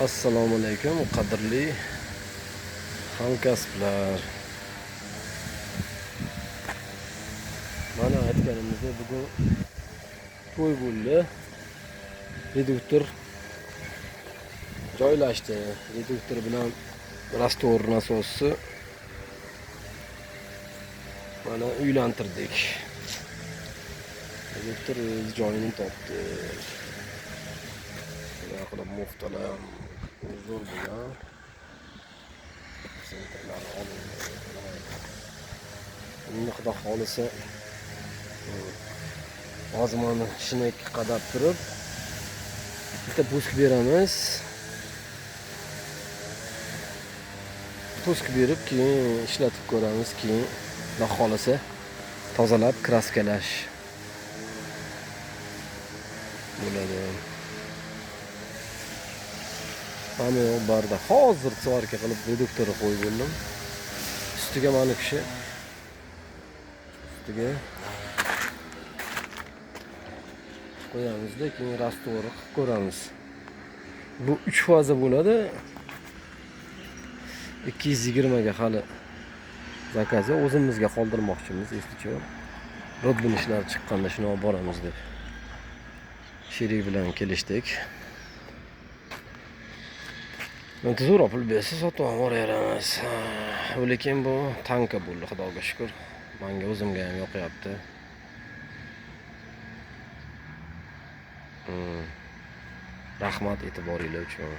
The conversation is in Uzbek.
Assalomu alaykum, qadrli hamkasblar. Mana aytganimizdek bugun to'y bo'ldi. Reduktor joylashdi. Reduktor bilan rastor nasosi mana uylantirdik. Reduktor o'z joyini topdi. Bunaqa qilib muftalar ham zo'r bo'lgan. Sentrlar olindi. Endi xudo xohlasa hozir mana shini qadab turib bitta pusk beramiz. Pusk berib keyin ishlatib ko'ramiz, keyin xudo xohlasa tozalab kraskalash bo'ladi. Hamma yoq barda. Hozir svarka qilib reduktorni qo'yib bo'ldim. Ustiga mana kishi ustiga qo'yamizda, keyin rastori qilib ko'ramiz. Bu 3 faza bo'ladi. 220 ga hali zakaz yo'q, o'zimizga qoldirmoqchimiz, eslicha. Rodbin ishlari chiqqanda shuni olib boramiz deb sherik bilan kelishdik. Men tezroq pul bersa sotib ham boraveramiz. Lekin bu tanka bo'ldi, Xudoga shukr. Menga o'zimga ham yoqyapti. Rahmat e'tiboringlar uchun.